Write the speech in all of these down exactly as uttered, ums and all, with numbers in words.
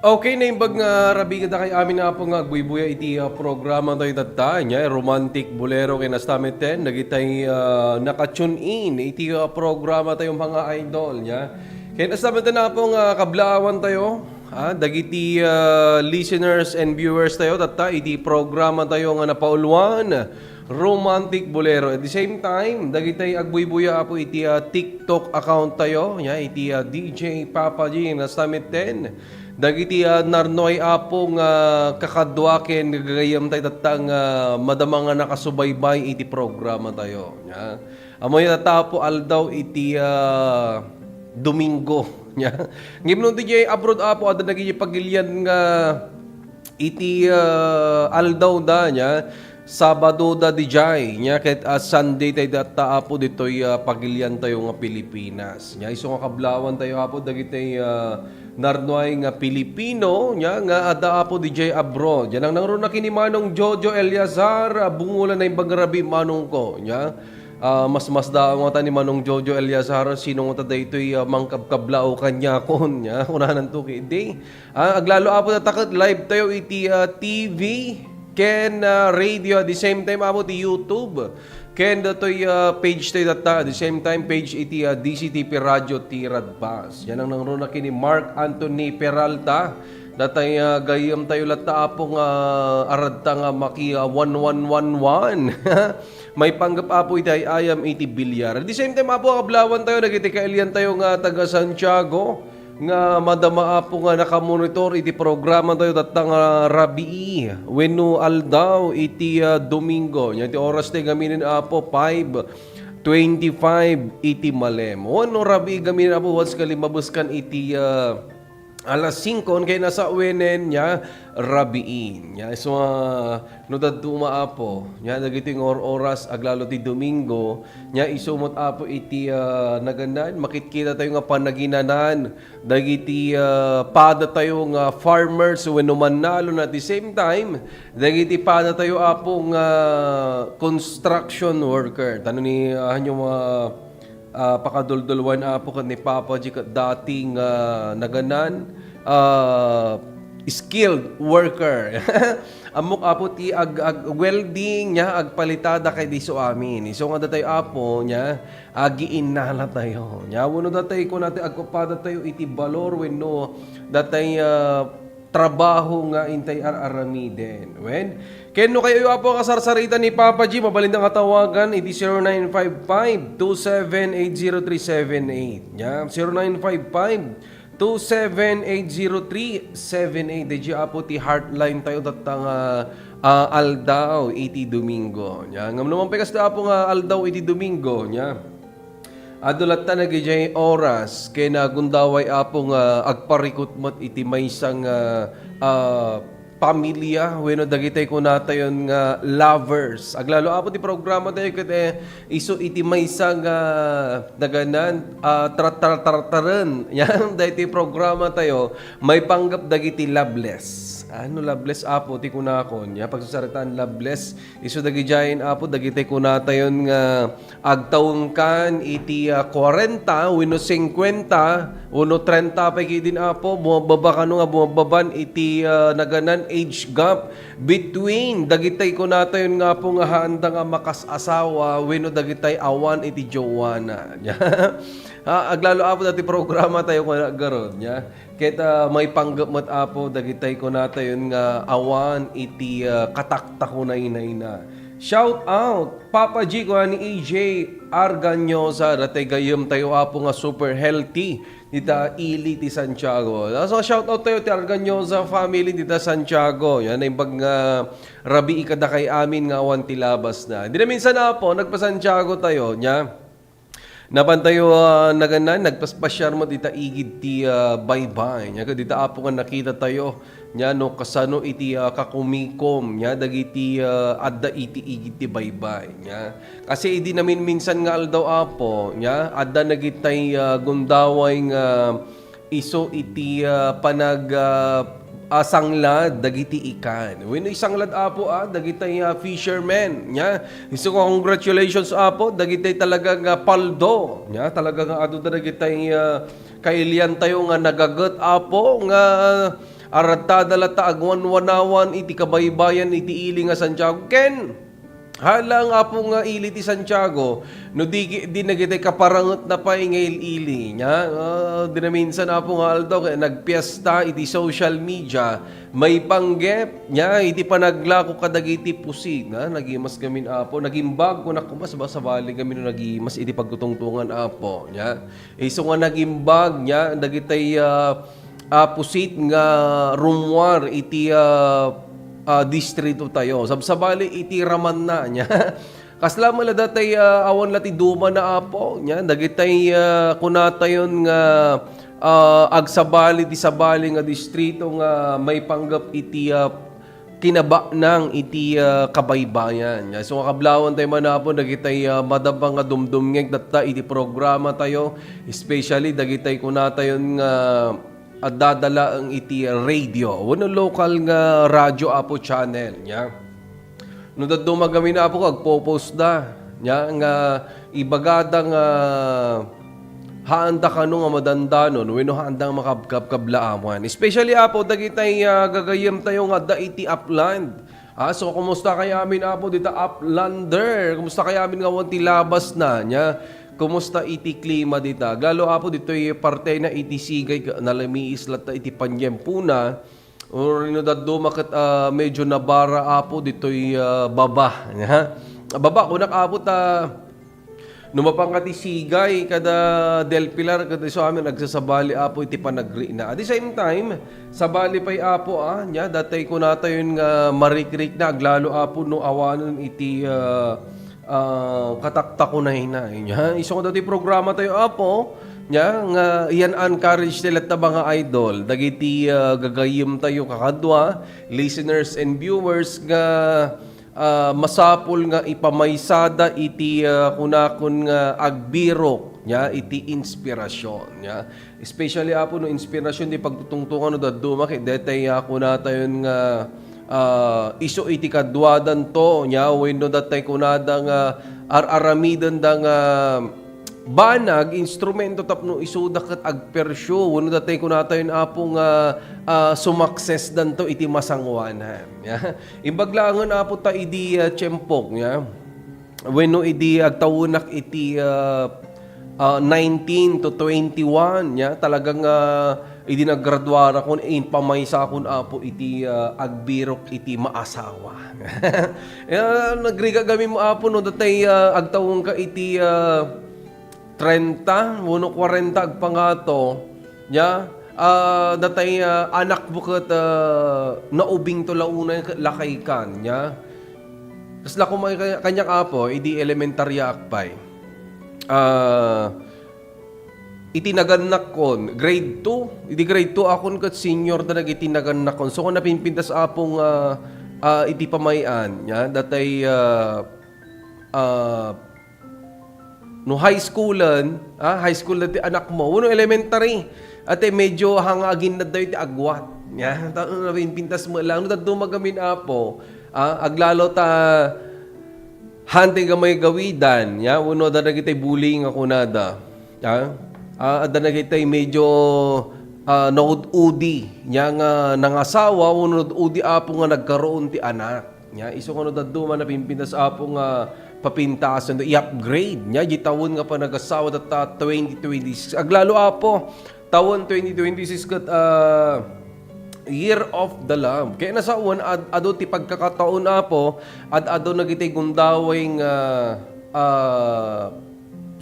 Okay, naimbag nga rabii kadakay amin, Apo, nga agbuybuya iti, ah, programa tayo tatta, nia, Romantic Bolero ken Astameten, dagitay, ah, naka-tune in iti, ah, programa tayo, mga idol, nia. Ken Astameten, Apo, nga kablaawan tayo, ah, dagiti, ah, listeners and viewers tayo tatta iti programa tayo nga napauluan, Romantic Bolero. At the same time, dagitay agbuybuya, Apo, iti, ah, TikTok account tayo, nia, iti, ah, D J Papa G, Astameten. Dagiti, ah, narnuay, Apo, nga kakadua ken gagayyem tayo tatta nga madama nga nakasubaybay iti programa tayo, nia. Ammoyo tatta, Apo, aldaw iti, ah, Domingo, nia. Ngem no diay abroad, Apo, adda dagiti pagilian nga iti, ah, aldaw da, nia, Sabado da diay, nia, ket, ah, Sunday tayo tatta, Apo, ditoy, ah, pagilian tayo nga Pilipinas. Nia, isu nga kablaawan tayo, Apo, dagitoy, ah, narnuay nga Pilipino, nia, nga adda, Apo, diay abroad. Nia, nangnangruna ken ni Manong Jojo Eleazar, ah, bungolan, naimbag nga rabii, Manong ko, nia. Ah, masmasdaaw ngata ni Manong Jojo Eleazar, sino ngata daytoy, ah, mangkabkablaaw kaniakon, nia, kunananto ketdi. Ah, aglalo, Apo, tatta ket live tayo iti, ah, T V ken, ah, radio, at the same time, Apo, ti YouTube. Ken datoy, ah, page tayo tatta, at the same time, page iti, ah, D C T P Radio ti Radpas. Nia, nangnangruna ken ni Mark Anthony Peralta. Datay, ah, gayyem tayo latta, Apo, nga aradta nga maki, ah, one one one one. Maipanggep, Apo, iti ay-ayam iti bilyar. At the same time, Apo, kablaawan tayo, dagiti kailian tayo nga taga Santiago, nga madama, Apo, nga nakamonitor iti programa tayo tatta nga rabii wenno aldaw iti, ah, Domingo. Nia, ti oras tayo ngaminen, Apo, five twenty-five iti malem. Wenno rabii ngaminen, Apo, once nga limmabeskan iti, ah, alas singko ken nasawenen, nia, rabii. Nia, isu, ah, no dadduma, Apo, nia, dagitoy nga or-oras, aglalo ti Domingo, nia, isu met, Apo, iti, ah, nagannaen, makitkita tayo nga panaginanan dagiti, ah, pada tayo nga farmers wenno mannalon, at the same time, dagiti pada tayo, Apo, nga construction worker. Tano ni, ah, hanyo nga ah, pakaduldulwan, Apo, ket ni Papa G ket dating, ah, nagannaen, ah, skilled worker. Ammok, Apo, ti ag-, ag-, welding, nia, agpalitada ket isu amin. Isu nga datayo, Apo, nia, agiinnala tayo. Nia, wenno datay, kunatayo, agpapada tayo iti balor wenno datay, ah, trabaho nga intay ar-aramiden. Wen, ken no kayo, Apo, kasarsarita ni Papa G, mabalinda nga tawagan iti zero nine five five two seven eight zero three seven eight. Nia, zero nine five five two seven eight zero three seven eight. Daydiay, Apo, ti heartline tayo tatta nga, ah, aldaw iti Domingo. Nia, ngem no mangpikas ti, Apo, nga aldaw iti Domingo, nia, adu latta dagijay oras ken nagundaway, Apo, nga agparikut met iti maysa nga, ah, pamilia wenno dagitay kunatayon nga lovers. Aglalo, Apo, ti programa tayo ket, eh, isu iti maysa nga nagannaen, ah, tra-, tra-, tartaren. Nia, daytoy programa tayo, maipanggep dagiti loveless. Ano loveless, Apo, ti kunakon? Nia, pagsasaritaan loveless, isu dagidiayen, Apo, dagitay kunatayon nga agtawenkan iti, ah, kwarenta wenno singkwenta wenno trenta pay ketdin, Apo, bumababa kano nga bumababan iti, ah, nagannaen age gap between dagitay kunatayon nga, Apo, nga haanda nga makas-asawa wenno dagitay awan iti jowana. Ah, aglalo, Apo, dati programa tayo kuna garud, nia. Ket, ah, maipanggep met, Apo, dagitay kunatayon nga awan iti, ah, kataktakunaynayna. Shout out, Papa G, kuna ni A J Arganyosa, datay gayyem tayo, Apo, nga super healthy dita ili ti Santiago. So, shout out tayo ti Arganyosa family dita Santiago. Yan, naimbag nga rabii kadakay amin nga awan ti labasna. Di na minsan, Apo, nagpa-Santiago tayo, nia. Napan tayo, ah, nagannaen, nagpaspasiar met ita igid ti, ah, baybay. Nia, ket dita, Apo, nga nakita tayo, nia, no kasano iti, ah, kakumikom, nia, dagiti, ah, adda iti igid ti baybay, nia. Kasi idi naminminsan nga aldaw, Apo, nia, adda dagitay, ah, gundaway nga isu iti, ah, panag-, ah, a sanglad dagiti ikan. Wenno isanglad, Apo, a, dagitay, a, fishermen, nya. Isu nga congratulations, Apo, dagitay talaga nga paldo, nya. Talaga nga adu dagitay, a, kailiantayo nga nagaget, Apo, nga arattada latta agwanwanawan iti kabaybayan iti ili nga Santiago. Ken hala nga, Apo, nga ili ti Santiago, no di, di dagitay kaparangetna pay nga il-ili, nya, ah, di naminsan, Apo, nga aldaw, ket nagpiesta iti social media, maipanggep, nya, iti panaglako kadagiti pusit, nya, nagimas ngamin, Apo, nagimbag, kunak koma, sabali ngamin no nagimas iti pagtutungtungan, Apo, nya. Isu nga nagimbag, nya, dagitay, ah, ah, pusit nga rummuar iti, ah, ah, distrito tayo. Sabsabali iti ramanna, nya. Kasla met la datay, ah, awan la ti dumana, Apo, nya. Dagitay, ah, kunatayon nga, ah, agsabali ti sabali nga distrito nga maipanggep iti, ah, kinabaknang iti, ah, kabaybayan. Nya, isu nga kablawan tayo manapon, dagitay, ah, madama nga dumdumngeg tatta iti programa tayo, especially dagitay kunatayon nga adda laeng iti radio wenno lokal nga radio, Apo, channel, nya. No dadduma ngamin, Apo, agpo-post da, nya, nga ibagada nga haanda kano nga madandanon wenno haanda nga makabkabkablaawan. Especially, Apo, dagitay, ah, gagayyemtayo nga adda iti Upland. Ah, so, kumusta kayo amin, Apo, dita Uplander? Kumusta kayo amin nga awan ti labasna, nya? Kumusta iti klima dita? Aglalo, Apo, ditoy parte na iti sigay, nalamiis latta iti paniempona. Wenno dadduma ket, ah, medyo nabara, Apo, ditoy, ah, baba, ha? Baba, kunak, Apo, ta no mapanka ti Sigay kada Del Pilar, ket isu amin agsasabali, Apo, iti panagriina. At the same time, sabali pay, Apo, ah, nya, datay kunatayon nga marikrikna, aglalo, Apo, no awanen iti, ah, ah, kataktakunayna. Nya, isu nga dati programa tayo, Apo, nya, nga iyan encourage ti latta, mga idol, dagiti, ah, gagayyem tayo kakadua, listeners and viewers, nga, ah, masapul nga ipamaysada iti, ah, kunakon nga agbirok, nya, iti inspirasyon, nya. Especially, Apo, no inspirasyon ti pagtutungtungan no dadduma ket detay, ah, kunatayon nga, ah, isu iti kaduadanto, nya, wenno datay kunada nga ar-aramidenda nga banag, instrumento tapno isuda ket agpersio, wenno datay kunatayon, Apo, nga, ah, sumakses danto iti masangoanan. Nya, imbag laengen, Apo, ta idi, ah, tiempok, nya, wenno idi agtawenak iti, ah, ah, nineteen to twenty-one, nya, talagang, ah, idi naggraduarakon, impamaysakon, Apo, iti, ah, agbirok iti maasawa. Ya, nagrigat kami mo, Apo, no datay, ah, agtawenka iti, ah, trenta wenno kwarenta agpangato, nya, ah, datay, ah, anakmo ket, ah, naubingto la unay ket lakaykan, nya. Kasla koma kaniak, Apo, idi elementaryaak pay. Ah, iti nagannakkon, grade two, idi grade two akon ket senior da dagiti nagannakkon. So, napimpintas, Apo, nga, ah, iti pamay-an, nya, datay, ah, ah, no high schoolen, ah, high school dati anakmo, wenno elementary, ate, medyo hanga aginnad dayo ti agwat. Nya, ta-, napimpintas met lang. No dadduma ngamin, Apo, ah, aglalo ta hantay nga maigawidan, nya, wenno adda dagitay bullying a kunada. Ah, ah, adda dagitay medyo, ah, naud-udi, nya, nga nangasawa, wenno naud-udi, Apo, nga nagkaroon ti anak. Nya, isu nga no dadduma napimpintas, Apo, nga papintasen, i-upgrade, nya, di tawen nga panagasawa tatta twenty twenty-six. Aglalo, Apo, tawen twenty twenty-six ket, ah, Year of the Lamb. Kaya nasawan, ad-, adu ti pagkakataon, Apo, ad-adu dagiti gundaway nga, ah,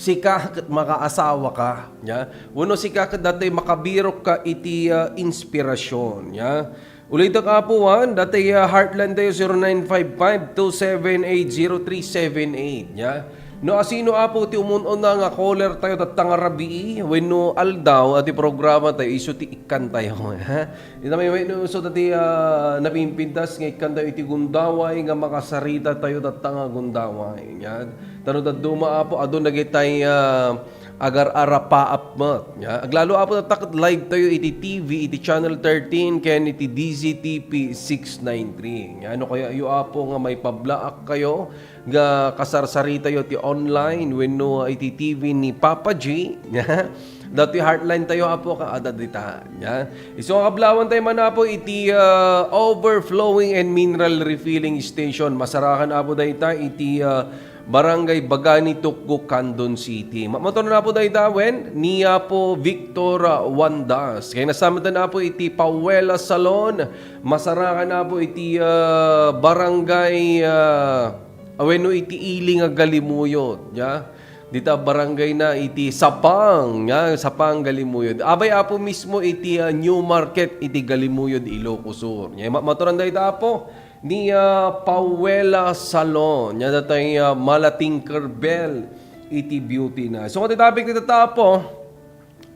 sika ket makaasawa ka, nya? Wenno sika ket datay makabirok ka iti, ah, inspirasyon, nya? Ulitek, Apo, ah, datay, ah, Heartland tayo, zero nine five five two seven eight zero three seven eight, nya? No asino, Apo, ti umun-una nga caller tayo tatta nga rabii, wenno aldaw, a ti programa tayo, isu ti ikkan tayo, ha? Ita may wenno isu ta ti, ah, napimpintas nga ikkan tayo iti gundaway nga makasarita tayo tatta nga gundaway, nya? Ta no dadduma, Apo, adu dagitay, ah, agar-arapaap met. Nya, aglalo, Apo, tatta ket live tayo iti T V, iti Channel thirteen, ken iti D Z T P six nine three. Nya, no kayayo, Apo, nga maipablaak kayo, nga kasarsaritayo ti online wenno iti T V ni Papa G, nya, datoy Heartline tayo, Apo, kaada dita. Nya, isu nga kablawan tayo man, Apo, iti, ah, overflowing and mineral refilling station. Masarakan, Apo, dayta iti, ah, Barangay Bagani, Tukgo, Candon City. Ma-, maturan, Apo, dayta wen ni Apo Victor, ah, Wandas. Kay nasamatan, Apo, iti Pawela Salon. Masarakan, Apo, iti, ah, Barangay, ah, wenno iti ili nga Galimuyod, nya. Dita barangay na iti Sapang, nya, Sapang, Galimuyod. Abay, Apo, mismo iti, ah, New Market iti Galimuyod, Ilocos Sur. Nya, ma-, maturan dayta, Apo, ni, ah, Pawela Salon. Nya, datay, ah, Mala Tinkerbell iti beauty na. So, nga ti topic dita, Apo,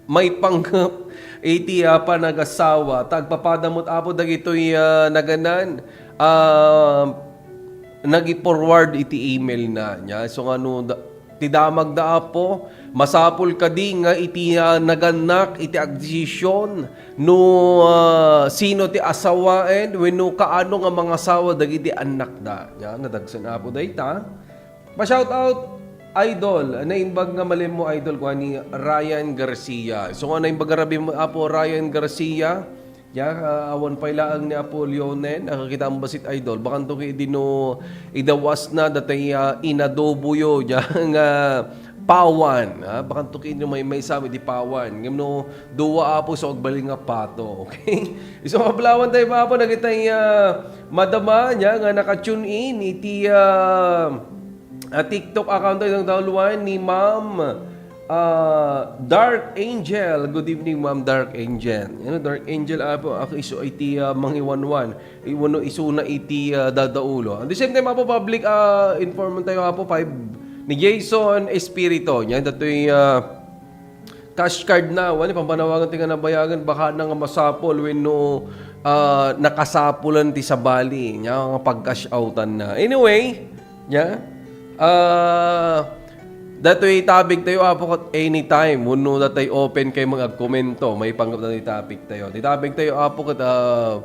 maipanggep iti, ah, panagasawa. Ta agpapada met, Apo, dagitoy, ah, naganan, ah, nagi-forward iti email na niya. So, nga no da-, ti damagda, Apo, masapul kadi nga iti, ah, nagannak iti agdesisyon no, ah, sino ti asawaen wenno kaano nga mangasawa dagiti annakda. Nya, nadagsen, Apo, dayta. Pa-shout out, Idol. Naimbag nga malemmo, Idol, kua ni Ryan Garcia. So, nga naimbag nga rabii, Apo Ryan Garcia, ya, ah, awan pay laeng ni Apo Leonen, nakakita ang basit, Idol. Bakanto ket idi no idawas na, datay, ah, inadobo yo, ya, nga pawan, ah, bakanto ket idi no may, may sabi di pawan. Ngem no dua, Apo, so agbalin nga pato, okay? Isu nga kablawan tayo, Apo, dagitay, ah, madama, ya, nga naka-tune in iti, ah, ah, TikTok account tayo, ng Dauluan ni Ma'am, ah, Dark Angel. Good evening, Ma'am Dark Angel. Ano, Dark Angel, Apo, ako isu iti, ah, mangiwanwan. Iwano isuna iti, ah, dadaulo. At the same time, Apo, public, ah, informant tayo, Apo, five ni Jason Espirito. Yan, datoy, ah, cash card na, wani pampanawagan ti nga nabayagan, baka na nga masapul wenno, ah, nakasapulan ti sabali, nya nga pag-cash outan na. Anyway, nya, ah, datoy topic tayo, Apo, ket anytime, wenno datay open kay mga agkomento, maipanggep datoy topic tayo. Ti topic tayo, Apo, ket, ah,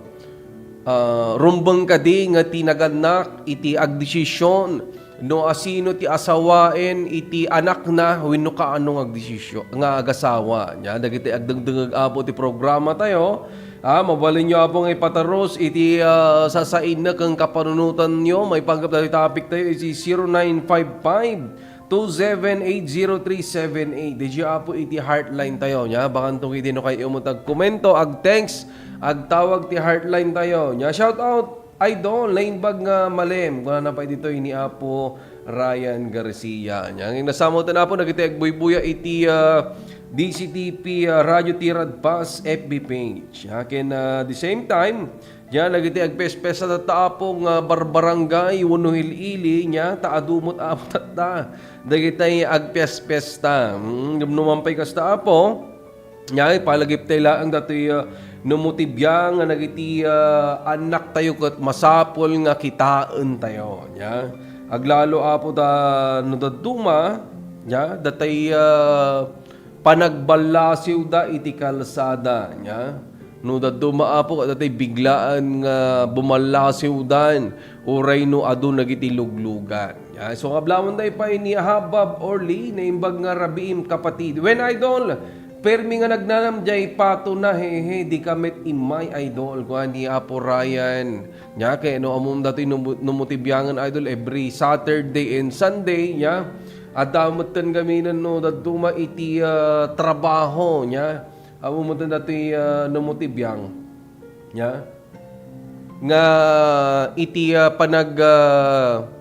ah, rumbeng kadi nga ti nagannak iti agdesisyon no asino ti asawaen iti anakna wenno kaano nga agdesisyon nga agasawa. Nya, dagiti agdengdengeg, Apo, ti programa tayo, ah, mabalinyo, Apo, nga ipatarus iti, ah, sasainna ken kapanunotanyo. Maipanggep dati topic tayo iti zero nine five five two seven eight zero three seven eight. Diyo, Apo, iti Heartline tayo. Nya, bakanto ket idi no kay-o met agkomento, ag-text, agtawag ti Heartline tayo. Nya, shout out, Idol, naimbag nga malem. Kunana pay ditoy ni Apo Ryan Garcia. Nya, ngem nasamotan, Apo, dagiti agbuybuya iti, ah, D Z T P, ah, Radio Tiradpas F B page. Akin, ah, the same time, nya, dagiti agpespesta tatta, Apo, nga barbarangay wenno hil-ili, nya, ta adu met, Apo, tatta dagiti agpespesta. Mm, ngem no man pay kasta, Apo, nya, ipalagiptay laeng datoy, ah, no mo ti biang nga dagiti, ah, annak tayo ket masapul nga kitaen tayo. Nya, aglalo, Apo, ta no dadduma, nya, datay, ah, panagballasiwda iti kalsada, nya. No dadduma, Apo, datay biglaan nga bumallasiwdan, uray no adu dagiti luglugan. Nya, so, kablawan tayo pay ni Habab Orly, naimbag nga rabiim, kapatid. Wen, Idol, permi nga nagnanam jay pato na, hehe, di ka met immay, Idol, kua ni Apo Ryan. Nya, kay no ammom datoy no, no mo ti biangen, Idol, every Saturday and Sunday, nya. Adda metten gamin no dadduma iti, ah, trabaho, nya. Ammom metten datoy, ah, no mo ti biang. Nya. Nga iti, ah, panag, ah,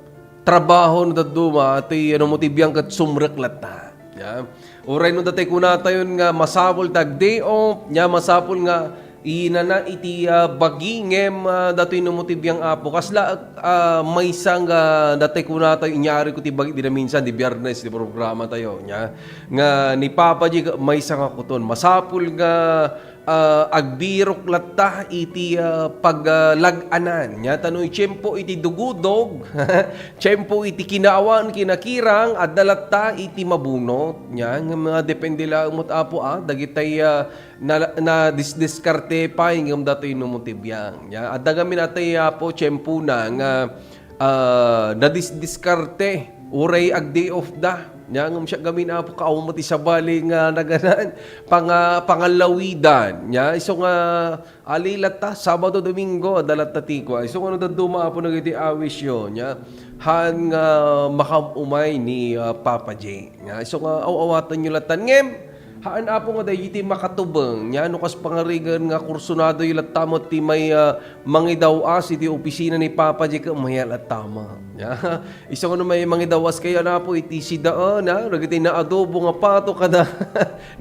trabaho no dadduma, iti, ano mo ti biang ket sumrek latta. Nya. Uray no datay kunatayon nga masapul ta ag-day off, nya masapul nga inana iti, ah, bagi ngem, ah, datoy no mo ti biang, Apo. Kasla, ah, maysa nga datay kunatayo, inyari ko ti bagi, di na minsan, di Biyernes, ti programa tayo, nya. Nga ni Papa G, maysa nga kuton. Masapul nga ah, agbirok latta iti, ah, paglag-anan. Nya, ta no tiempo iti dugudog, tiempo iti kinaawan, kinakirang, adda latta iti mabunot. Nya, nga mga depende laeng met, Apo, ah, dagitay, ah, na, nadisdiskarte pay ngem datoy no mo ti biang. Nya, adda ngamin atay, Apo, tiempona nga, ah, nadisdiskarte, uray ag-day off da. Nya, ngem siak ngamin, Apo, kaawmo ti sabali nga naganan, panga-, pangalawidan. Nya, isu nga, ali latta, Sabado, Domingo, adda latta ti kua. Isu nga no dadduma, Apo, dagiti awisyo. Nya, haan nga makaum-umay ni, ah, Papa J. Nya, isu nga aw-awatenyo latta. Ngem, haan, Apo, nga daydi ti makatubeng. Nya, no kas pangarigan nga kursonadoyo latta met ti may, ah, mangidaw-as iti opisina ni Papa J ket mayat latta met. Nya, isu nga no may mangidaw-as kayo, Apo, iti sidaen, ah, dagiti naadobo nga pato kada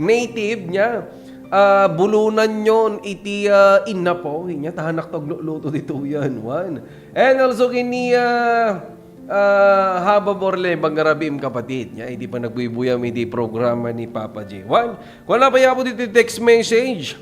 native, nya, ah, bulonanyon iti, ah, innapoy. Nya, ta haanak ta agluluto ditoyen, wen. And also, kini, ah, ah, Haba Borle, mangarabiim, kapatid. Nya, idi pa nagbuybuyam iti programa ni Papa J. Wen, kuana pay, Apo, ditoy text message.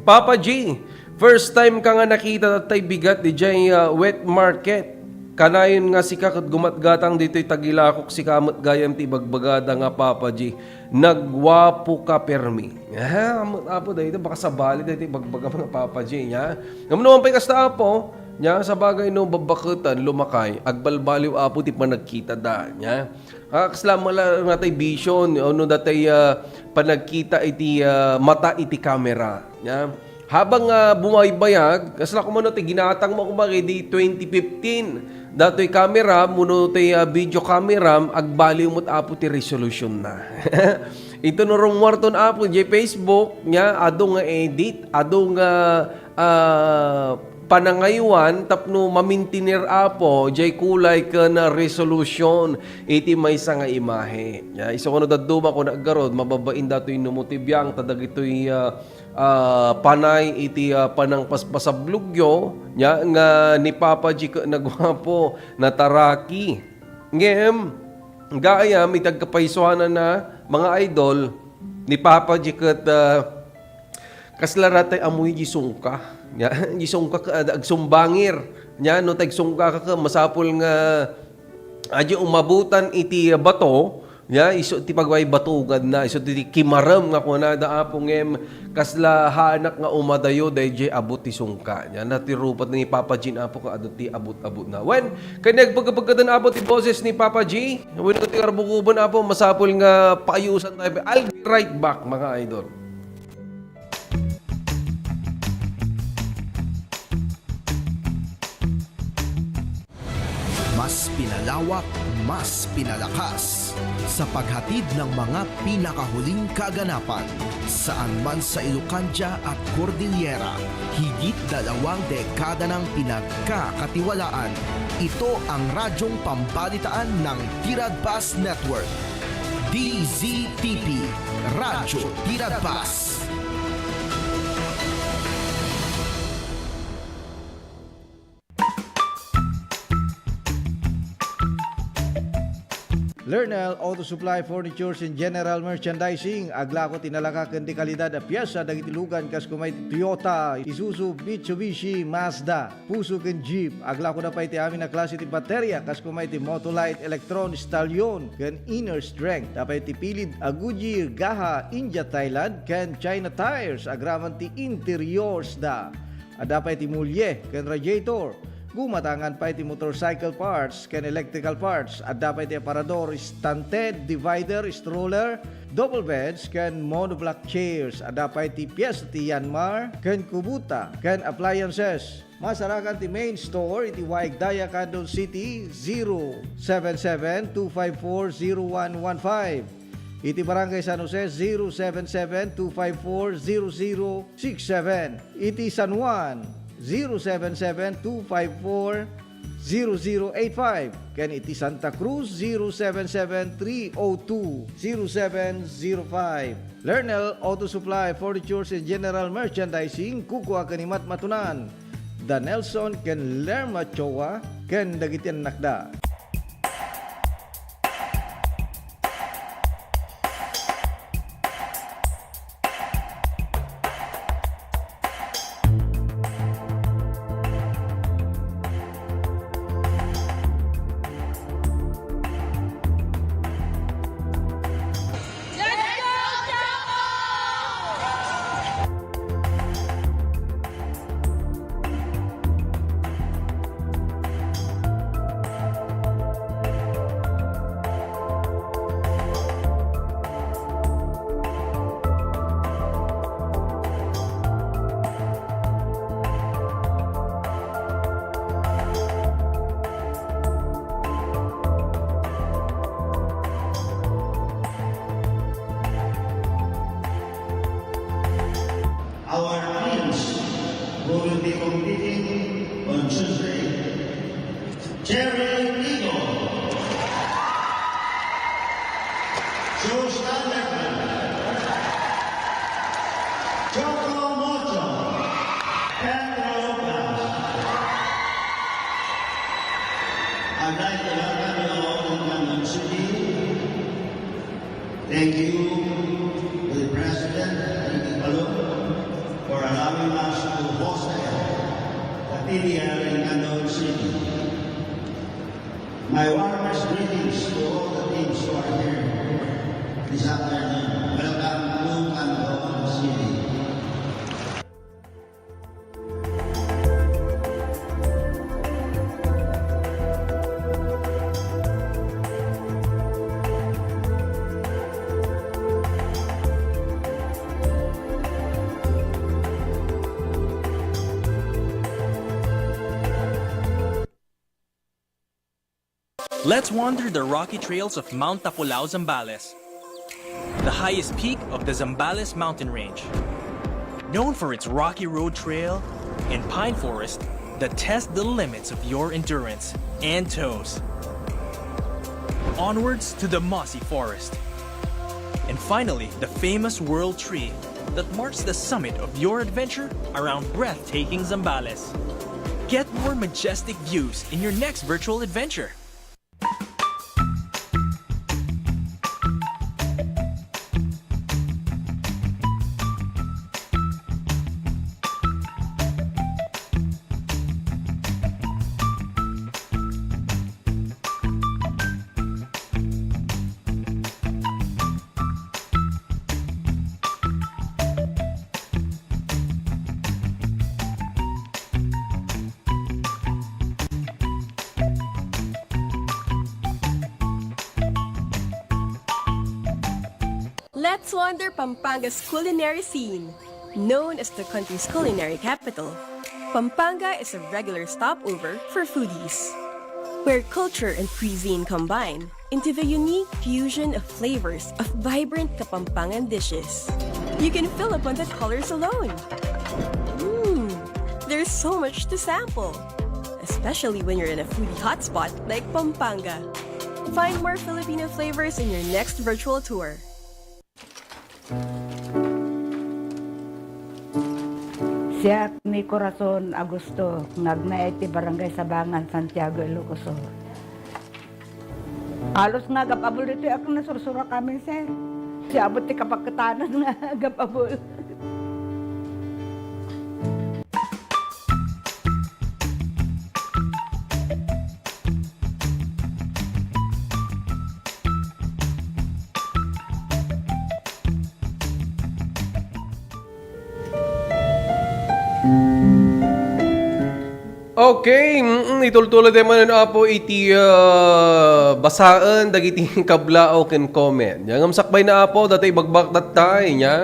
Papa G, first time ka nga nakita tattay bigat didiay, ah, wet market. Kanayon nga sika ket gumatgatang ditoy tagilakok, sika met gayam ti ibagbagada nga Papa G. Nagguapo ka permi. Ah, Apo, Apo, dayta baka sabali dayta ibagbaga nga Papa G, nya. Ngem no man pay kasta, Apo, nya, sabagay no babbaketan, lumakay, agbalbaliw, Apo, ti panagkitada, nya. Ah, kasla met la natay vision, no datay, ah, panagkita iti, ah, mata iti kamera. Ya. Habang, ah, bumaybayag, kasla koma no ti ginatang mo koma idi twenty fifteen. Datoy kamera, muno ti, ah, video camera, agbaliw met, Apo, ti resolution na. Ito no rumuarton, Apo, diay Facebook, nya, adu nga edit, adu nga ah, panangaywan tapno mamintinir, Apo, jay kulay ken resolution iti maysa nga imahe. Ya, isu nga no dadduma, kunak garud, mababain datoy no mo ti biang ta dagitoy, ah, ah, panay iti, ah, panangpaspasablogyo, nya, nga ni Papa G ket naguapo, nataraki. Ngem, gayam, iti agkapaysuanana, mga idol, ni Papa G ket, ah, kasla ratay amoy di sungka. Nya, di sungka ka, ad-, agsumbangir. Nya, no tagsungka ka, ka, masapul nga adi umabutan iti bato, nya, isu ti pagway batugan na, isu ti kimarem nga kunada, Apo, ngem kasla haanak nga umadayo, dayjay abut ti sungka. Nya, natirupat ni Papa Jean, Apo, ka adu ti abut-abut na. Wen, kay nagpagpagkatan, Apo, ti boses ni Papa G, wenno ti arbukuban, Apo, masapul nga paayusan tayo. I'll be right back, mga idol. Mas pinalawak, mas pinalakas sa paghatid ng mga pinakahuling kaganapan. Saan man sa Ilocandia at Cordillera, higit dalawang dekada nang pinagkakatiwalaan. Ito ang radyong pambalitaan ng Tiradpas Network. D Z T P, Radyo Tiradpas. Lernel Auto Supply Furnitures and General Merchandising, aglako ti nalaka ken di kalidad a piesa dagiti lugan kas kumay ti Toyota, Isuzu, Mitsubishi, Mazda, Fuso ken Jeep. Aglako da pay ti amin a klase ti bateria kas kumay ti Motolite, Electron, Stallion, ken Inner Strength. Adda pay ti pilid a Goodyear, Gaha, India, Thailand, ken China tires agraman ti interiors da. Adda pay ti mulye ken radiator. Gumatangan pay ti motorcycle parts ken electrical parts. Adda pay ti aparador, stanted, divider, stroller, double beds, ken monoblock chairs. Adda pay ti piyes ti Yanmar ken Kubota ken appliances. Masarakan ti main store iti Waig Daya, Candon City, zero seven seven two five four zero one one five. Iti Barangay San Jose, zero seven seven two five four zero zero six seven. Iti San Juan, zero seven seven two five four zero zero eight five. Ken iti Santa Cruz, zero seven seven three oh two zero seven zero five. Lernel Auto Supply, Furnitures and General Merchandising, kukua ken ni Matmatunan. Da Nelson ken Lerma Choa ken dagiti annakda. Our teams who will be competing on Tuesday, Cherry Eagle, Joe Standard, Choco Mocho, Pedro Blas. I'd like to welcome you all in Candon City. Thank you to the President, Ricky Palou, for allowing us to host the P D L in Candon City. My warmest greetings to all the teams who are here this afternoon. Welcome to Candon City. Let's wander the rocky trails of Mount Tapulao, Zambales, the highest peak of the Zambales mountain range. Known for its rocky road trail and pine forest that test the limits of your endurance and toes. Onwards to the mossy forest. And finally, the famous World Tree that marks the summit of your adventure around breathtaking Zambales. Get more majestic views in your next virtual adventure. Let's wander Pampanga's culinary scene. Known as the country's culinary capital, Pampanga is a regular stopover for foodies, where culture and cuisine combine into the unique fusion of flavors of vibrant Kapampangan dishes. You can fill upon the colors alone. Mmm, there's so much to sample, especially when you're in a foodie hotspot like Pampanga. Find more Filipino flavors in your next virtual tour. Siak ni Corazon Augusto, nga agnaed ti Barangay Sabangan, Santiago, Ilocos Sur. Halos nga agap-abul ditoy ak nasursura kami, sir. Siabot ti kapaketanan nga agap-abul. Okay, mm, itultuloy tayo manen, Apo, iti, ah, basaen dagiti kablaaw ken comment. Nya, ngem sakbay na, Apo, data ibagbaktattayo, nya,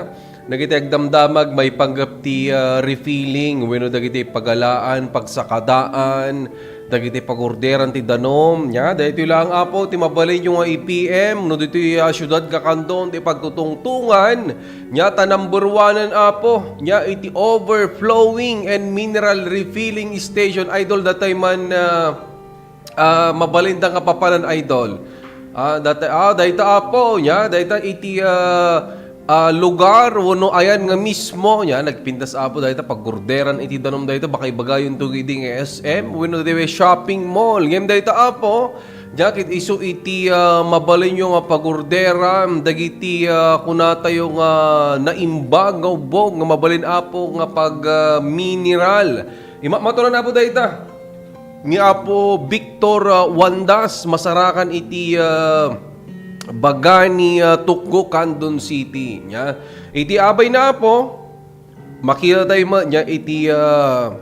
dagiti agdamdamag maipanggep ti, ah, refilling wenno dagiti pagalaan, pagsakadaan, dagiti pagorderan ti danum, nya, daytoy laeng, Apo, ti mabalinyo nga i-P M no ditoy, ah, siudad nga Candon ti pagtutungtongan, nya, ta number one-en, Apo, nya, iti overflowing and mineral refilling station, Idol, datay man, ah, ah, mabalinda nga papanan, Idol. Ah, data, ah, dayta, Apo, nya, dayta iti, ah, ah, lugar wenno ayan nga mismo, nya, nagpintas, Apo, dayta pagorderan iti danum dayta, baka ibagayonto idi nga S M wenno dayta shopping mall. Ngem dayta, Apo, nya, ket isu iti, ah, mabalinyo nga pagorderan dagiti, ah, kunatayo nga naimbag nga ubbog nga mabalin, Apo, nga pag, ah, mineral. Ima-, matunan, Apo, dayta. Ni Apo Victor, ah, Wandas, masarakan iti, ah, baga ni, ah, Tukgo, Candon City. Nya, iti abay na, Apo, makita tayo ma-, nya iti, ah,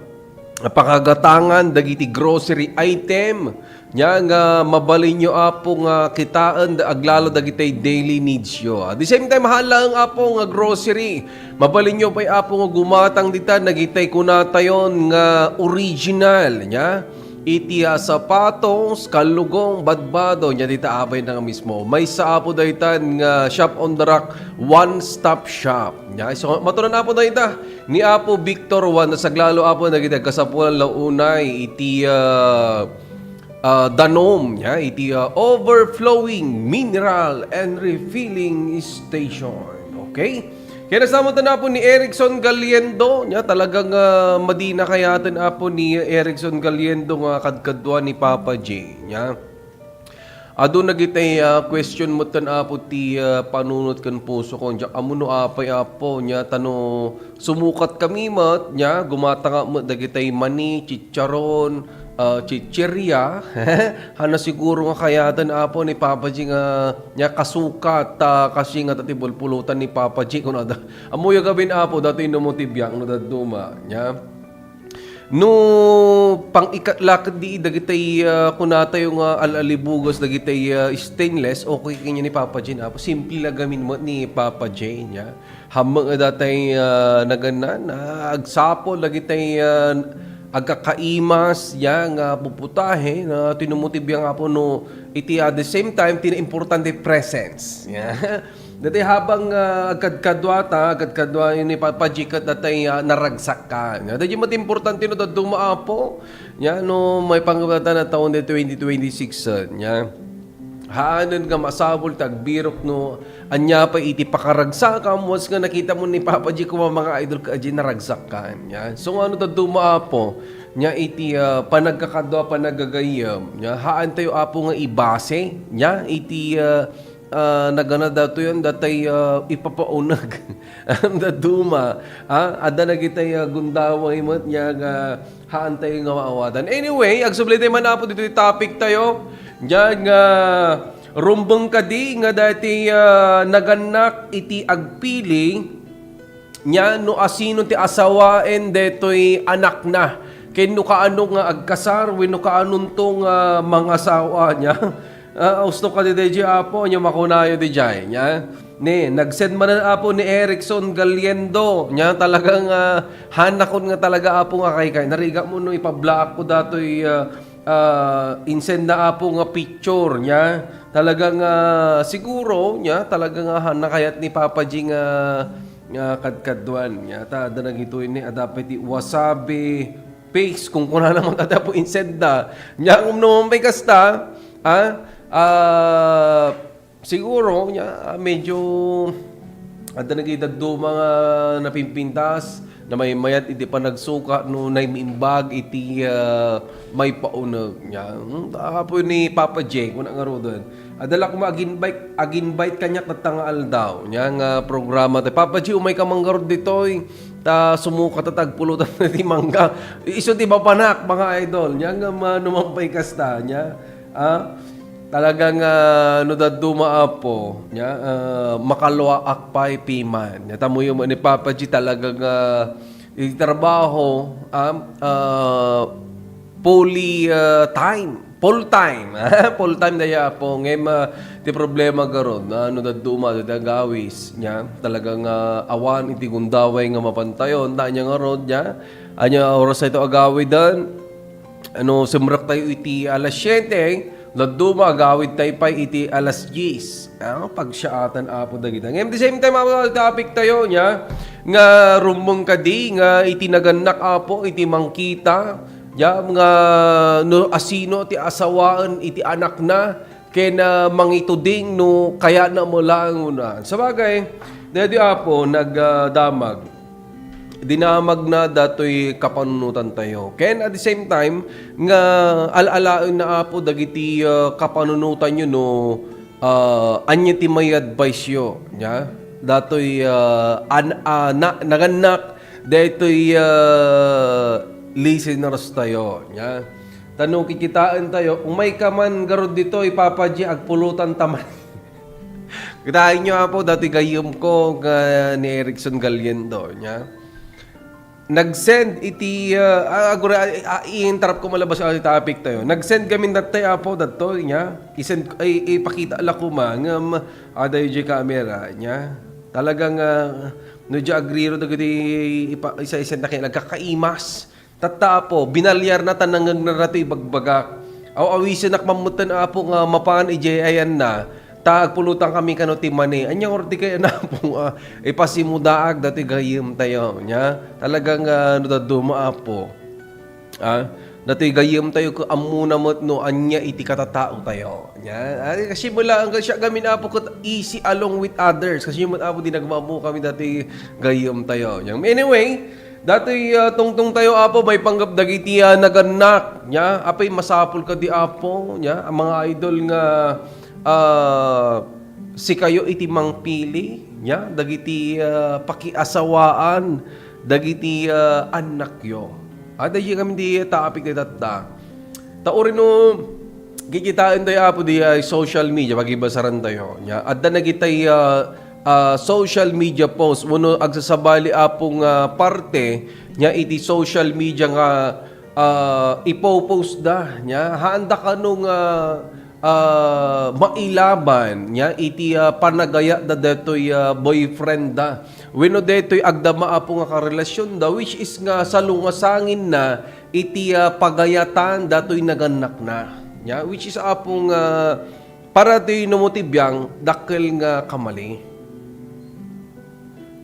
pakagatangan dagiti grocery item. Nya nga mabalinyo, Apo, nga kitaen da aglalo dagiti daily needs yo. At the same time, haan laeng, Apo, nga grocery. Mabalinyo pay, Apo, nga gumatang dita dagiti kunatayon nga original, nya? Iti, ah, sapatos, kalugong, badbado, nya dita abay na nga mismo. Maysa, Apo, daytan nga Shop on the Rock, one-stop shop. Nya, so, matunan, Apo, dayta. Ni Apo Victor Juan, nasaglalo, Apo, dagiti agkasapulan la unay iti, ah, ah, danom, ya, iti, ah, overflowing mineral and refilling station. Okay? Kaya nasamutan, Apo, ni Erickson Galiendo, ya, talagang, ah, madina kayaten, Apo, ni Erickson Galiendo nga kadkadua ni Papa J, ya. Adu dagiti, ah, question metten, Apo, ti, ah, panunot ken pusokon. Diak ammo no apay, Apo, nya ta no sumukat kami met, nya gumatanga met dagiti mani, chicharon, ah, chichirya. Hana siguro nga kayaten, Apo, ni Papa G nga, nya kasukat, ta kasi nga ta ti bulpulutan ni Papa G, kun ada. Ammoyo gabin, Apo, datoy no mo ti biag no dadduma, nya. No pang-ikat la ketdi dagiti, ah, kunatayo nga al-alibugas dagiti, ah, stainless, okay kanian ni Papa Jane, Apo. Simple la gamin met ni Papa Jane, ya. Hammeng a datay, ah, naganna, agsapul dagiti, ah, agkakaimas, ya, nga puputahe, na tinumuti biang, Apo, no, iti, at the same time, ti importante presence. Ya. Dati habang, ah, agkadkaduata, agkadkadua ni Papa G ket datay, ah, naragsak ka. Nga, daydi met importante no dadduma, Apo. Nya, no, may pangabatan a taon di twenty twenty-six, ah, nya. Haanen nga masapul ti agbirok no ania pay iti pakaragsakam, once nga nakita mo ni Papa G kuma mga idol ka, adi naragsak ka. Nya. So, nga no dadduma, Apo, nya iti, ah, panagkakadua, panagagayyem, nya, haan tayo, Apo, nga ibase, nya, iti, ah, ah, nagana datoy, datay, ah, ipapauneg. Dadduma, ah, adda dagitay, ah, gundaway met nya nga haan tayo nga maawatan. Anyway, agsubli tayo man, Apo, ditoy topic tayo. Diyan nga rumbeng kadi nga dati, ah, nagannak iti agpili, nya no asino ti asawaen detoy anakna, ken no kaano nga agkasar, wenno kaanonto nga mangasawa, nya. Ah, usto kadi daydi, Apo, nya makunayo daydi, nya. Ni, nag-send manen, Apo, ni Erickson Galiendo, nya talagang, ah, hanakon nga talaga, Apo, nga kaykay. Narigat mo no ipablaak ko datoy, ah, ah, insend na, Apo, nga picture, nya. Talagang, ah, siguro, nya, talagang, ah, nakayat ni Papa G nga, nga kadkaduan, nya. Ta, adda nagitoy ni, adda pay ti wasabi paste, kung kuna naman adda po insend na. Nya, kung naman pay kasta, ah, ah, siguro, nya, ah, medyo adda nagidaduma nga napimpintas, na may mayat iti panagsuka no naimimbag iti, ah, may pauneg, nya. Hmm, apo ni Papa J, kuna nga ruden. Adala kuma ag-invite, ag-invite kaniak tatta nga aldaw, nya nga programa. Ti Papa J, umay ka manggarud ditoy, ta sumukat ta tagpulutan ti mangga. Isu ti mapanak, mga idol, nya nga manuman pay kasta, nya. Ah, talagang, ah, no dadduma, Apo, nya, ah, makaluaak pay piman. Nya, tamuyo mo ni Papa G talagang, ah, iti trabaho, ah, ah, fully, ah, time, full time. Full time daya, Apo. Ngem, ah, ti problema garud, ah, no dadduma, ti agawis, nya, talagang, ah, awan iti gundaway nga mapantayon. Ta anya ngarud, nya, anya oras ito agawiden? Ano, sumrek tayo iti alas siete, dadduma, agawid tayo pay iti alas diyes. Ah, pagsiaatan, Apo, dagita. Ngayon, the same time, Apo, topic tayo, nya, nga rumong kadi, nga iti nagannak, Apo, iti mangkita, ya, nga, no, asino ti asawaen iti anakna, ken, ah, mangituding, no, kayatna mo laeng una. Sabagay, daydi, Apo, nagdamag. Dinamagna datoy kapanunotan tayo. Ken at the same time, nga al-alaen na, Apo, dagiti, ah, kapanunotan yo no, ah, anya ti may advice yo, nya? Datoy, ah, an-, ah, na-, nagannak, daytoy, ah, listeners tayo, nya? Ta no kikitaen tayo, umay ka man garud ditoy, Papa G, agpulutan ta man. Kitaen nyo, Apo, dati gayyem ko nga ni Erickson Galiendo, nya. Nag-send iti, ah, ah, agora, ah, ah, i-interrupt ko malabas ang topic tayo. Nag-send kami datay, Apo, datto, nya. I-send, ay, ipakita la ko ma, nga, ma, adayo di camera, nya. Talagang, ah, no di agriro, dagiti ipa-, isa-isa na kayo, nagkakaimas. Tatta, Apo, binalyar na, ta nangngegna datoy ibagbagak. Aw-, awisenak mammutan, Apo, nga mapan idiay ayanna. Ta agpulutan kami kano ti mani. Ania ngarud ti kayatna, Apo, nga ipasimudaak datoy gayyemtayo, nya? Talagang, ah, no dadduma, Apo. Ah, datoy gayyemtayo ket ammona met no ania iti katataotayo. Nya? Ah, kasi mula ang siya gamin, Apo, ket easy along with others. Kasi met, Apo, di nagmammo kami datoy gayyemtayo. Nya? Anyway, datoy, ah, tungtongtayo, Apo, maipanggep dagiti, ah, nagannak. Nya? Apay masapul kadi, Apo? Nya? Ang mga idol nga, ah, sikayo iti mangpili, nya, dagiti, ah, pakiasawaan dagiti, ah, annakyo. Adda kami di topic ti tatta. Ta uray no kikitaentayo, Apo, di ay social media, pagibasarantayo, nya. Adda dagiti, ah, ah, social media post, wenno agsasabali, Apo, nga parte, nya, iti social media nga, ah, ipopost da, nya. Haanda kano nga ah, mailaban, nya, iti, ah, panagayatda detoy, ah, boyfriend da. Wenno detoy agdama, Apo, nga karelasionda, which is nga salungasangin na iti, ah, pagayatan datoy nagannakna. Nya, which is, Apo, nga para ti no mo ti biang, dakkel nga kamali.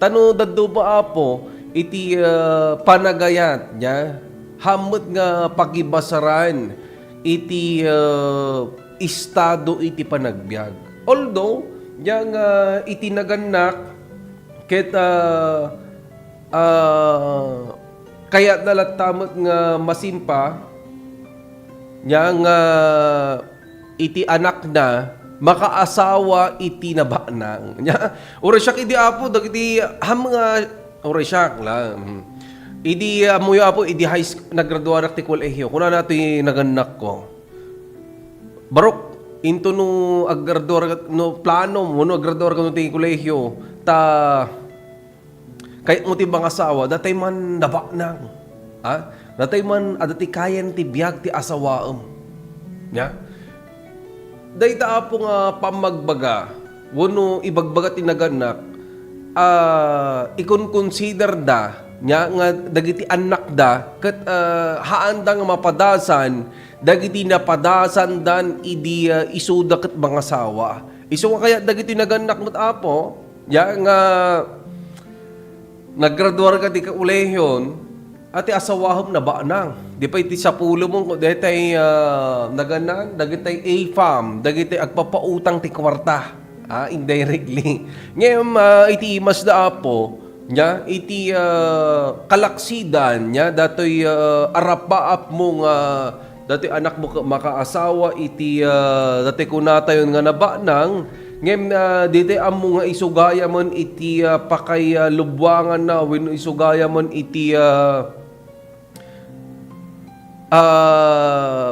Ta no dadduma, Apo, iti, ah, panagayat, nya, haan met nga pagibasaran iti, ah, estado iti panagbiag. Although, nya nga iti nagannak, ket, ah, ah, kayatna latta met nga masimpa, nya nga iti anakna, makaasawa iti nabaknang. Nya, uray siak idi, Apo, dagiti ham nga, uray siak la, mm. Idi, ammoyo, Apo, idi high school, naggraduarak ti kolehiyo, kunana ti nagannakko, "Barok, into no aggraduar, no plano mo, no aggraduar ka no ti kolehiyo, ta, kayatmo ti mangasawa, datay man nabaknang. Ha? Datay man, adda ti kayan ti biag ti asawaem." Nya? Dayta, Apo, nga pammagbaga, wenno ibagbaga ti nagannak, ah, ikonkonsiderda, nya, nga dagiti annakda, ket, ah, haanda nga mapadasan, dagiti napadasandan idi, ah, isuda ket mangasawa. Isu nga kayat dagiti nagannak met, Apo, nya, nga naggraduar ka ti kolehion, a, ti asawaem nabaknang. Di pay ti sapulem mo, daytay, ah, nagannak, dagitay A F A M, dagitay agpapautang ti kuarta. Ah, indirectly. Ngem, ah, iti imasda, Apo, nya, iti, ah, kalaksidan, nya, datoy, ah, arapaap mo nga datoy anakmo ket makaasawa iti, ah, datoy kunatayon nga nabaknang, ngem, ah, ditoy ammo nga isugaya man iti, ah, pakay, ah, lubwanganna wenno isugaya man iti, ah, ah,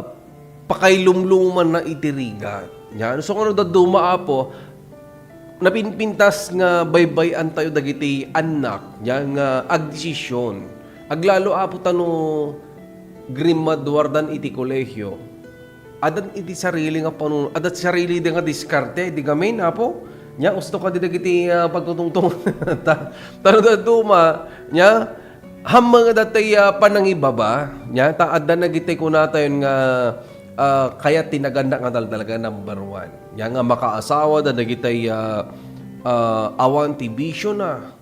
pakailumlumanna iti rigat. Nya, so, nga no dadduma, Apo, napinpintas nga baybay-antayo dagiti annak, nya, nga agdesisyon. Aglalo, Apo, ta no grimmaduardan iti kolehio, addan iti sarili nga panun-, adda sarili da nga diskarte, di gamin, Apo? Nya, usto kadi dagiti, ah, pagtutungtong. Ta-, ta no dadduma, nya, hamma nga datay, ah, panangibaba, nya, ta adda dagiti kunatayon nga, ah, kayat ti nagannak nga tal-, talaga number one. Nya nga makaasawa da dagitay, ah, ah, awan ti bisio na,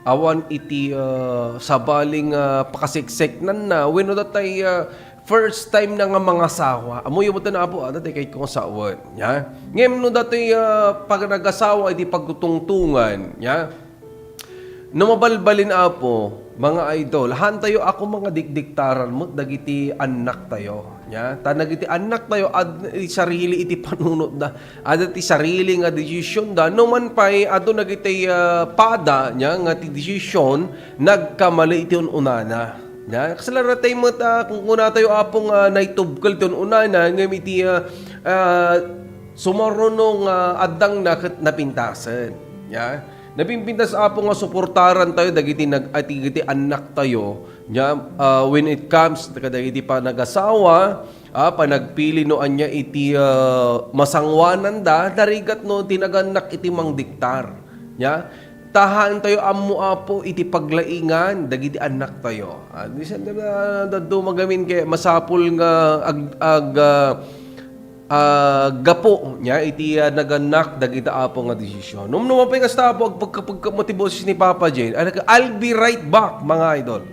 awan iti, ah, sabali nga pakasiksek na, wenno datay, ah, first time na nga mangasawa. Ammoyo met, Apo, adda ti kayatko nga sawen. Nya? Ngem no datay, ah, pag nagasawa iti pagtutungtungan, nya? No mabalbalin, Apo, mga idol, haantayo a koma nga dikdiktaran met dagiti annaktayo. Nya? Ta dagiti annaktayo, adda ti sarili iti panunotda. Adda ti sarili nga desisyonda. No man pay, adu dagiti, ah, pada, nya, nga ti desisyon, nagkamali iti un-unana. Nya? Kasla datay met, ah, kung kunatayo, Apo, nga naitubkel ti un-unana, ngem iti, ah, ah, sumaruno nga addangna ket napintasen. Nya? Napinpintas, Apo, nga suportarantayo dagiti nag-, ati-, dagiti annaktayo. Nya, ah, when it comes kadagiti panagasawa, ah, panagpili no ania iti, ah, masangoananda, narigat no ti nagannak iti mangdiktar. Nya, ta haantayo ammo, Apo, iti paglaingan dagiti annaktayo. Ah, di siya, ah, dadduma gamin kay masapul nga ag-, ag-, ah, ah, gapu niya iti, ah, nagannak dagita, Apo, nga desisyon. Numnuma pay kasta, Apo, agpagkapagkamo ti boses ni Papa J. Ano ka, "I'll be right back," mga idol.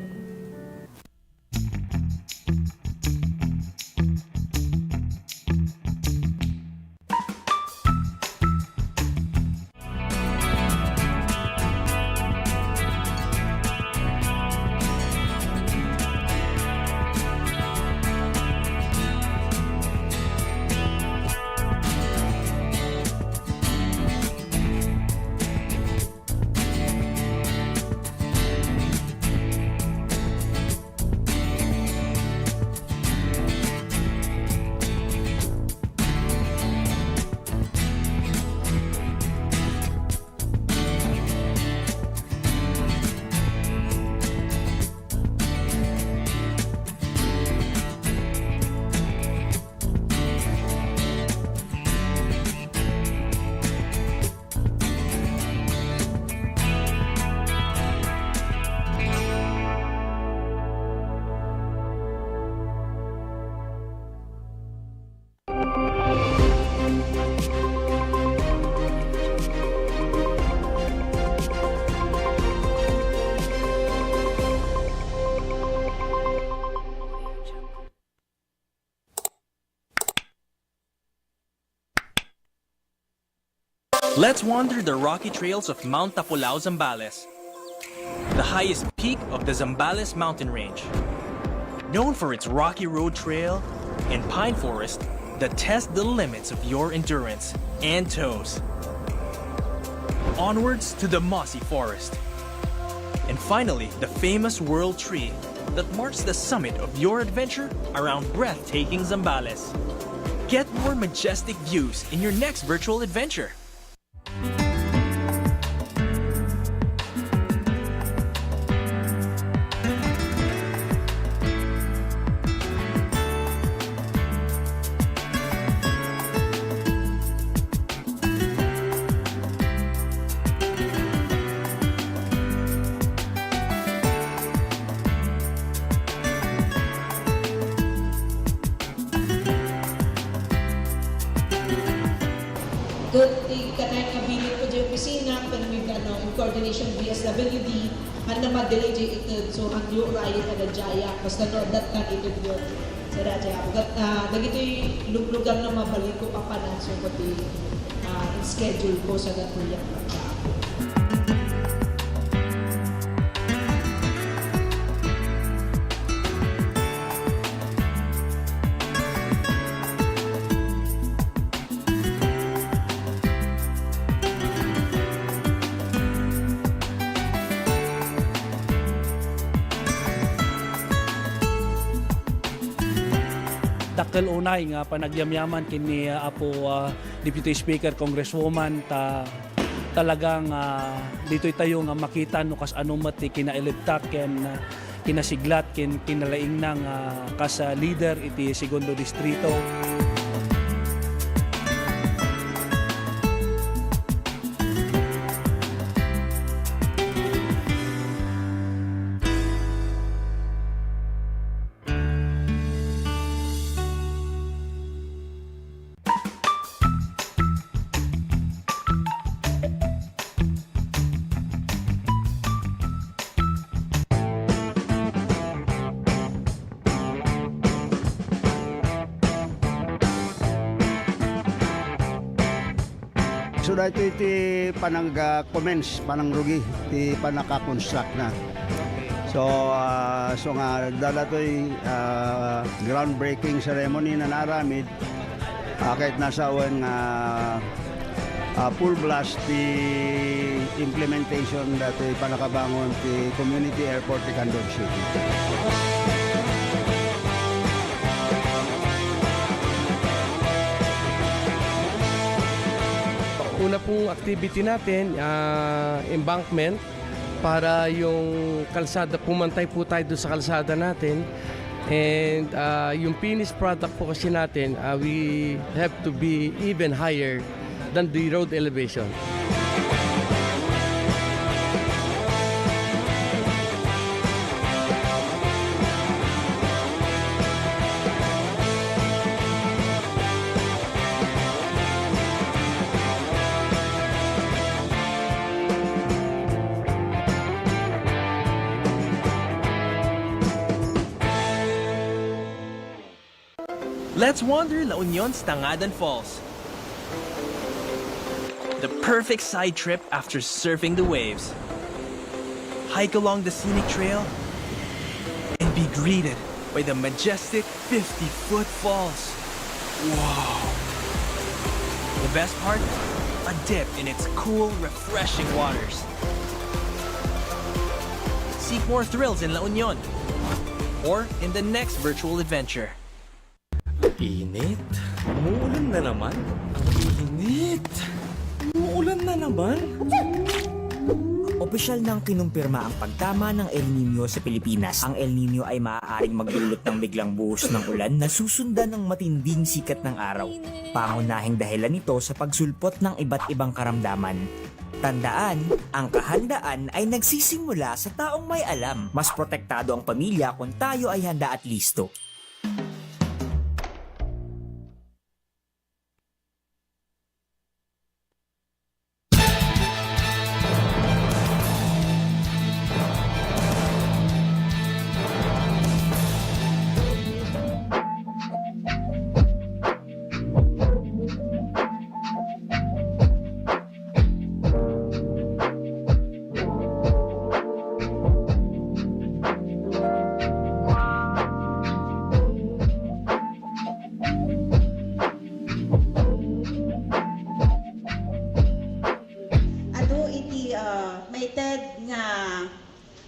Let's wander the rocky trails of Mount Tapulao, Zambales, the highest peak of the Zambales mountain range. Known for its rocky road trail and pine forest that test the limits of your endurance and toes. Onwards to the mossy forest. And finally, the famous World Tree that marks the summit of your adventure around breathtaking Zambales. Get more majestic views in your next virtual adventure. Ket ti kanayon nga bilin ko diay opisina, ken with, ano, in coordination with D S W D, haan a ma-delay diay ited, so haan yo urayen kada diayak, basta no, adda ti ited yo. Sara diay, ket, ah, dagitoy luglugar nga mabalin ko papanan, so, pati, ah, in schedule ko sa datoyak. Dakkel unay nga panagyamyaman ken ni, ah, Apo, ah, Deputy Speaker, Congresswoman, ta talagang, ah, ditoy tayo nga makita no kasano met ti kinailibtak ken, ah, kinasiglat ken kinalaingna nga kas, ah, leader iti Segundo Distrito. So, daytoy ti panag-, ah, commence, panangrugi ti pannaka-construct na. So, ah, so nga, daytoy, ah, groundbreaking ceremony nga naaramid, ah, ket nasawen nga, ah, full blast ti implementation daytoy pannakabangon ti community airport ti Candon City. Una pong activity natin, ah, embankment para yung kalsada, pumantay po tayo doon sa kalsada natin. And, ah, yung finished product po kasi natin, ah, we have to be even higher than the road elevation. Let's wander La Union's Tangadan Falls. The perfect side trip after surfing the waves. Hike along the scenic trail and be greeted by the majestic fifty-foot falls. Wow! The best part? A dip in its cool, refreshing waters. Seek more thrills in La Union or in the next virtual adventure. Init? Umuulan na naman? Init? Umuulan na naman? Opisyal nang kinumpirma ang pagtama ng El Nino sa Pilipinas. Ang El Nino ay maaaring magdulot ng biglang buhos ng ulan na susundan ng matinding sikat ng araw. Pangunahing dahilan nito sa pagsulpot ng iba't ibang karamdaman. Tandaan, ang kahandaan ay nagsisimula sa taong may alam. Mas protektado ang pamilya kung tayo ay handa at listo. Adu iti uh, maited nga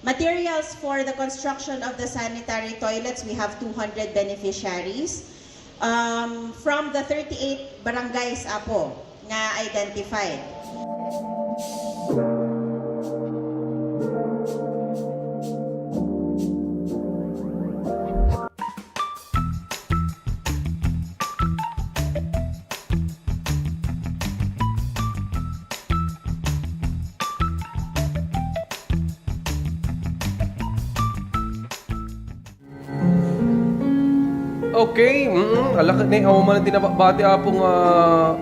materials for the construction of the sanitary toilets. We have two hundred beneficiaries um, from the thirty-eight barangays, Apo, nga identified. Okay, mm, alak ni, awan man ti nabati, Apo, nga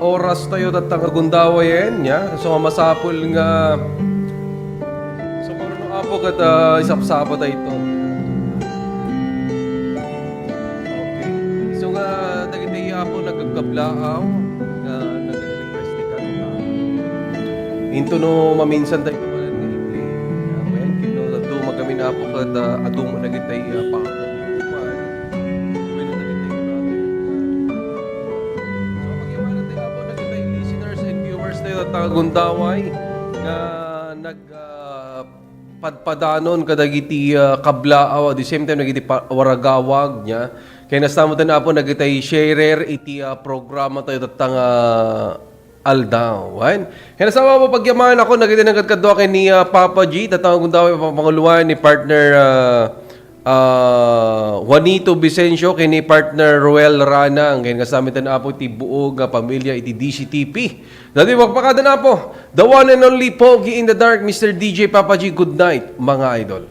oras tayo tatta nga gundawayna, nya. So, masapul nga, so, maruno, Apo, ket, ah, isapsapa tayo ito. Okay. So nga, dagiti, Apo, nagkabkablaaw, nga nag-request ti kanta. Into no maminsan tayo ito nga i-play. Amen. Kino tayo magamin, Apo, ket, ah, adu man dagiti, ah, pa-, Bueno, dagiti, grabe. So, pagyaman natin, Apo, dagiti listeners and viewers tayo, tatta nga gundaway, nga nag, ah, padpadanon kadagiti, ah, kablaaw, at the same time, dagiti pa-, waragawag, nya. Kay nastamo tayo, Apo, dagiti sharer iti, ah, programa tayo, tatta nga aldaw. Wen? Kaya sa mga papagyaman ako, nagiti nagkadkadua kay ni ah, Papa G, tatta nga gundaway, papanguluan ni partner ah, ah, Juanito Vicencio, kay ni partner Roel Ranang. Kaya kasama tayo, Apo, ti buo nga pamilya iti D C T P. Dati, pagpakadan, Apo, the one and only Pogi in the Dark, Mister D J Papa G. Good night, mga idol.